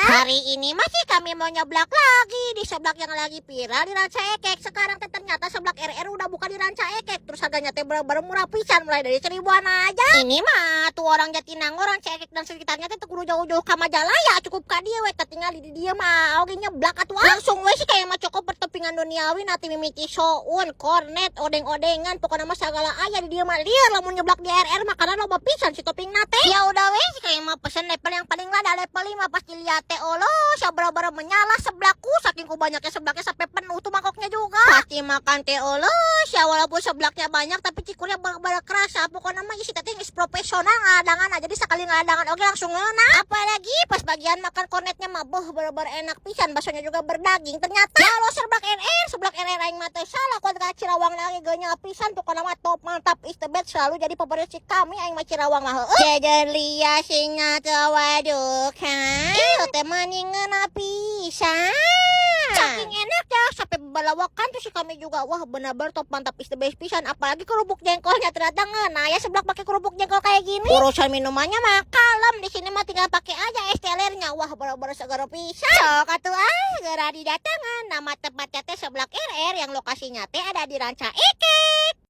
Hari ini masih kami mau nyeblak lagi di seblak yang lagi viral di Rancaekek. Sekarang teh ternyata seblak RR udah buka di Rancaekek. Terus harganya teh bener-bener murah pisan, mulai dari seribuan aja. Ini mah tuh orang Jatinangor, Rancaekek dan sekitarnya teh kudu jauh-jauh ke Majalaya, cukup ka dieu we, tinggal di dieu mah oge nyeblak atuh ah. Langsung we sih kayak mah cukup pertopingan duniawi nanti mimiti soun, kornet, odeng-odengan, pokoknya mah segala aya di dieu mah. Lieur lamun nyeblak di RR makanan loba pisan si topping teh. Ya udah we sih kayak mah pesen level yang paling lada, level 5. Pas dilihat teh, Allah, sabar menyala seblakku, saking ku banyaknya seblaknya sampai penuh tuh mangkoknya juga. Pasti makan teh, Allah ya, walaupun seblaknya banyak tapi cikurnya bener-bener kerasa. Pokoknya mah isi teh geus profesional ngadangan, jadi sekali ngadangan oke langsung ngeunah. Apalagi pas bagian makan kornetnya mah, beuh, bener-bener enak pisan, baksonya juga berdaging ternyata. Kalau seblak RR, seblak RR aing mah teh salah kuat ka Cirawang lagi geunya pisan. Pokoknya mah top mantap is the best, selalu jadi favorit si kami aing mah Cirawang mah heueuh. Jajan lia singa teu wadukan. Ieu teh mani ngeunah pisan. Saking enaknya sampai balawakan tuh si kami juga. Wah, benar-benar top mantap is the best pisan, apalagi kerupuk jengkolnya ternyata ngeunah ya seblak pakai kerupuk jengkol kayak gini. Urusan minumannya mah kalem, di sini mah tinggal pakai aja es telernya. Wah, bener-bener seger pisan. Sok atuh ah, segera didatangan. Nama tempatnya teh Seblak RR yang lokasinya teh ada di Rancaekek.